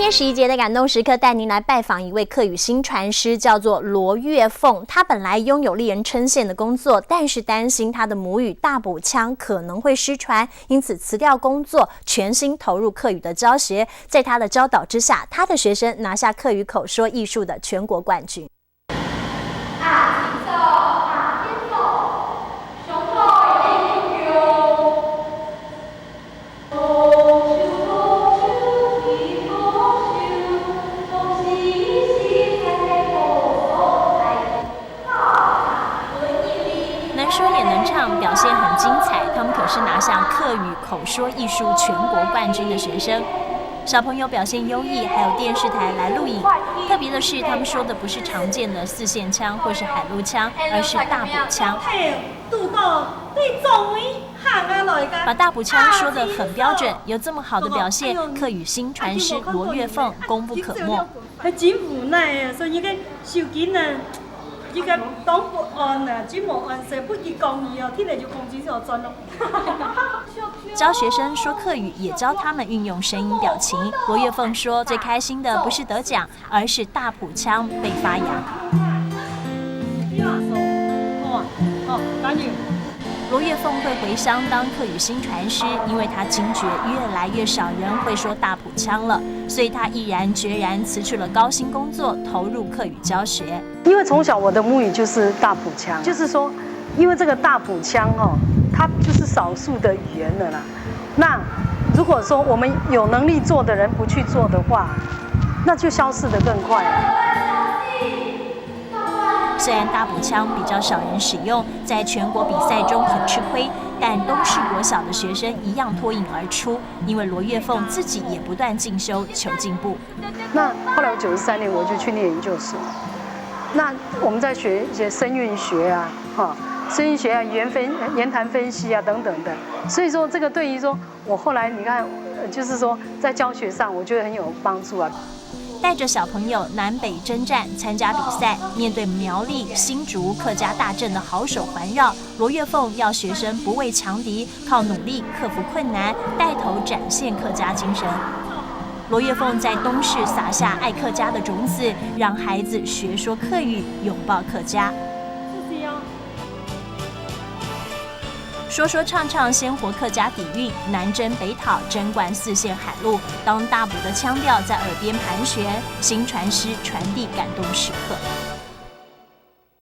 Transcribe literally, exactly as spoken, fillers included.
二十一节的感动时刻，带您来拜访一位客语薪传师，叫做罗月凤。她本来拥有令人称羡的工作，但是担心她的母语大埔腔可能会失传，因此辞掉工作，全心投入客语的教学。在她的教导之下，她的学生拿下客语口说艺术的全国冠军。 能说也能唱，表现很精彩。他们可是拿下客语口说艺术全国冠军的学生。小朋友表现优异，还有电视台来录影。特别的是，他们说的不是常见的四县腔或是海陆腔，而是大埔腔。肚到对中医行啊来个。把大埔腔说得很标准，有这么好的表现，客语薪传师罗月凤功不可没。还真无奈啊，所以个手机呢，这个当不安啊，真无安，所以不去讲伊哦，听了就讲真要转咯。教学生说客语，也教他们运用声音表情。罗月凤说，最开心的不是得奖，而是大埔腔被发扬。罗月凤会回乡当客语薪传师，因为她惊觉越来越少人会说大埔腔了，所以她毅然决然辞去了高薪工作，投入客语教学。因为从小我的母语就是大埔腔，就是说，因为这个大埔腔哦，它就是少数的语言了啦。那如果说我们有能力做的人不去做的话，那就消失得更快了。虽然大埔腔比较少人使用，在全国比赛中很吃亏，但东势国小的学生一样脱颖而出，因为罗月凤自己也不断进修求进步。那后来我九十三年我就去念研究所，那我们在学一些声韵学啊，哈，声韵学啊、语言分、言谈分析啊等等的。所以说，这个对于说我后来你看，呃，就是说在教学上，我觉得很有帮助啊。带着小朋友南北征战，参加比赛，面对苗栗、新竹客家大镇的好手环绕，罗月凤要学生不畏强敌，靠努力克服困难，带头展现客家精神。罗月凤在东势撒下爱客家的种子，让孩子学说客语，拥抱客家。说说唱唱鲜活客家底蕴，南征北讨，征战四县海陆。当大埔的腔调在耳边盘旋，薪传师传递感动时刻。